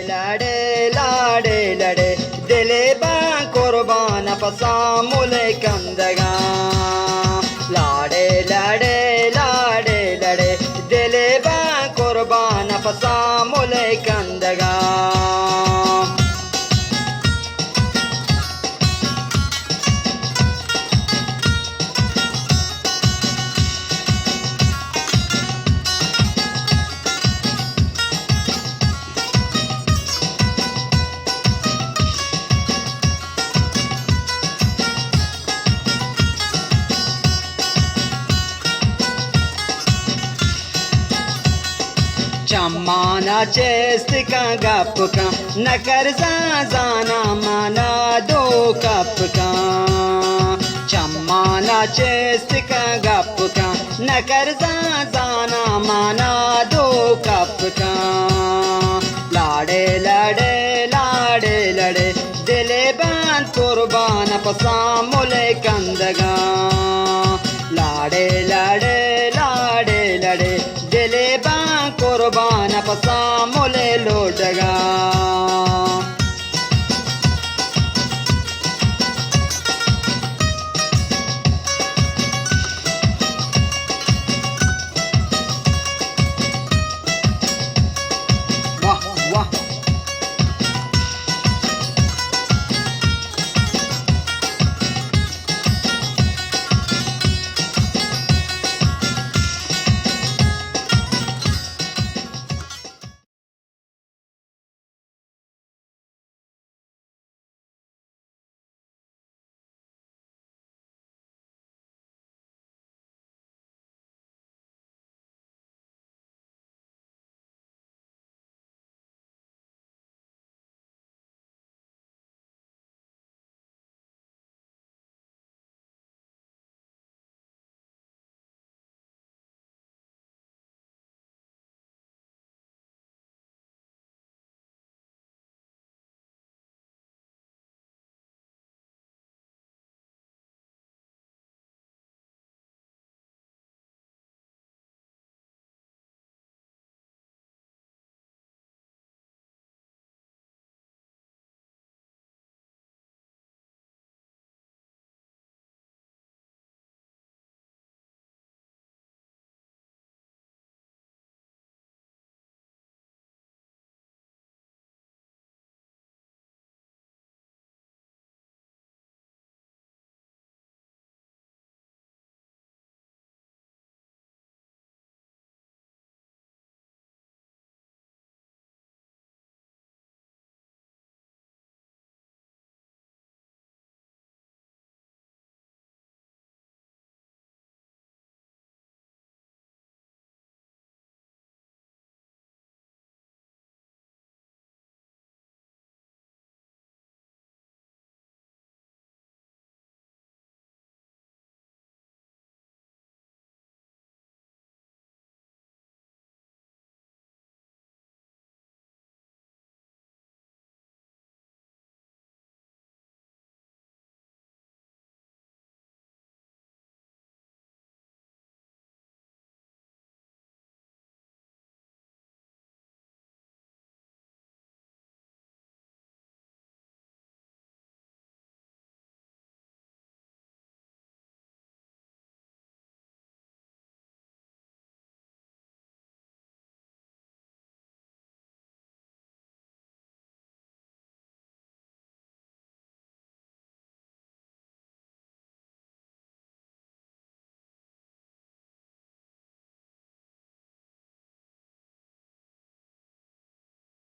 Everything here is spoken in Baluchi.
لاڑے لاڑے لاڑے، دلے باں قربان پسا ملے کندگاں۔ لاڑے لاڑے لاڑے لاڑے، دلے باں قربان پسا ملے کندگاں۔ چمانا چست کن گپ کن، نکرزاں زاناں مانا دو کپ کن۔ چمانا چست کن گپ کن، نکرزاں زاناں مانا دو کپ کن۔ لاڑے لاڑے لاڑے لاڑے، دلے باں قربان پسا ملے کندگاں۔ لاڑے لاڑے لاڑے لاڑے، دلے باں قربان پسا ملے لوٹگاں۔